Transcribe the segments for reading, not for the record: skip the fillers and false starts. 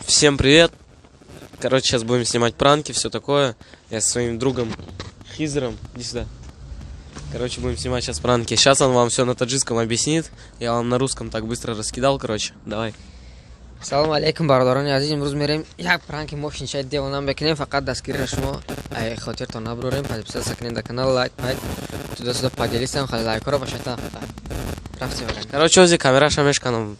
Всем привет! Короче, сейчас будем снимать пранки, все такое. Я со своим другом Хизером. Иди сюда. Короче, будем снимать сейчас пранки. Сейчас он вам все на таджикском объяснит. Я вам на русском так быстро раскидал, короче. Давай. Салому алейкум, бародарони азиз. Имрӯз мерем як пранки мошинчаи девона мекунем. Фақат дастгирира шумо ай хотиртон набурорем. Подписаться кунем дар канал, лайк пайк туда-сюда, поделиться, хали лайкҳоро ба шайтан рафтем. Короче, ози камераша мешканам.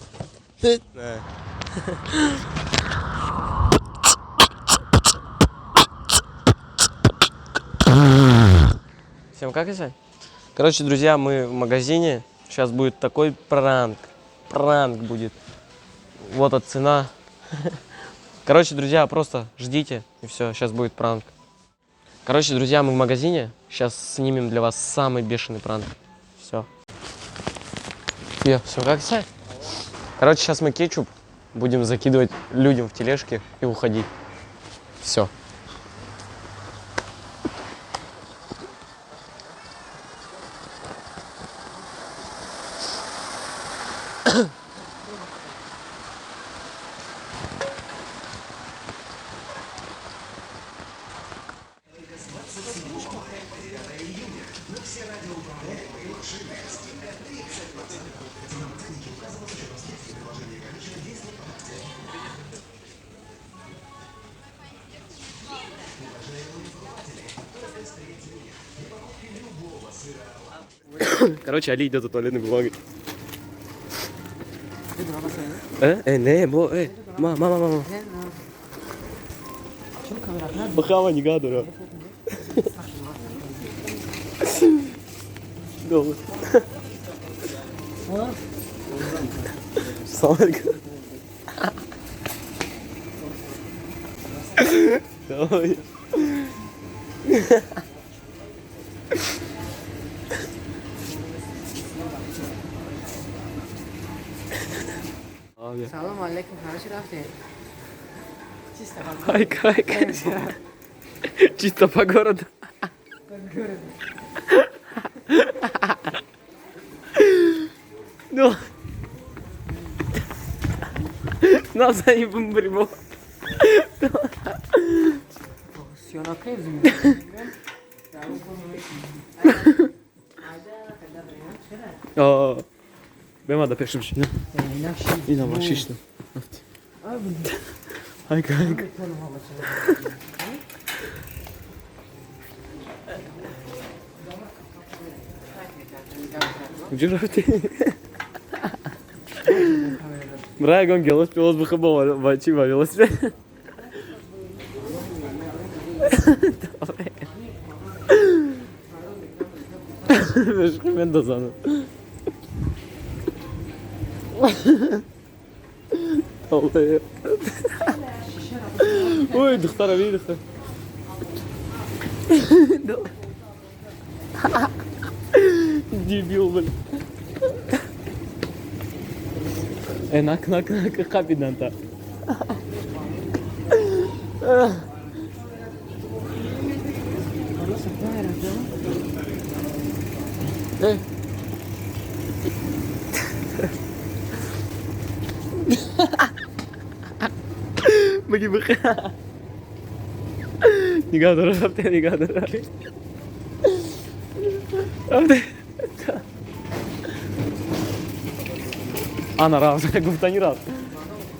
Всем как это? Короче, друзья, мы в магазине. Сейчас будет такой пранк. Пранк будет. Вот от цена. Короче, друзья, просто ждите. И все, сейчас будет пранк. Короче, друзья, мы в магазине. Сейчас снимем для вас самый бешеный пранк. Все. Все, как это? Короче, сейчас мы кетчуп будем закидывать людям в тележки и уходить. Все. Короче, Али идет за туалетной бумагой. Не, бо, ма, ма, ма, ма. Бахава не гадура. Салам алейкум. Давай. Салому алейкум, ҳарчи рафтем? Хайк, хайк. Чисто по городу. Ну. Нас они бомбримо. Бема да пешем ши. Ина машишна. Хайк, хайк. Куҷо рафтӣ? Бра, ягон гелос пилос бихӯ ба чи, ба велосипед. Мешхи мендозану. Ой, духтара, види духтар. Дебил, блин. Нак, нак, нак, қапиданта. Э. Маги бихе. Нигоҳ дора, рафте, нигоҳ дора. Рафте. Ана рафт, гуфтанӣ рафт.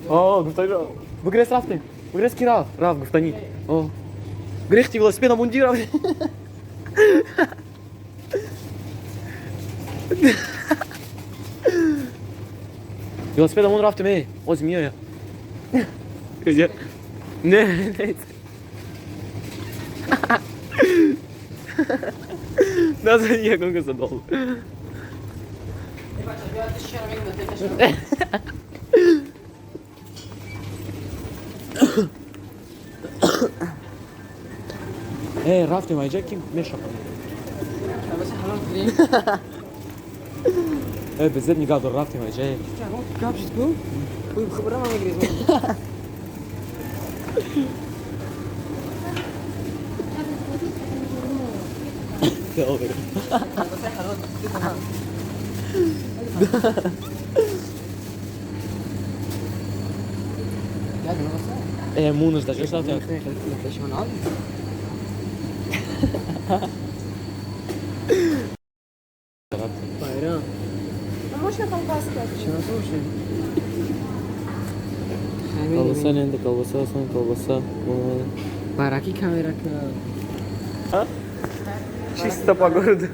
О, гуфтанӣ рафт. Бугрес рафтем. Бугрес ки рафт? Рафт гуфтанӣ. О. Грехти велосипедом унди рафт. Велосипедом он рафтем, эй. Оз миоя. Не, не. Назад ягонка задол. Эй, рафтем, айҷа ки мешапам. Э, безеб нигоҳ дор, рафтем айҷа. Мунус да чо сафта. Байрам. А можно колбаски? Колбаса лента, колбаса, асан, колбаса. Бараки камера ка. Чисто по городу.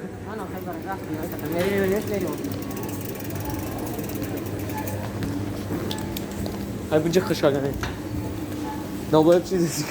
Ай, буҷа хушагане. Долбоеб чизи.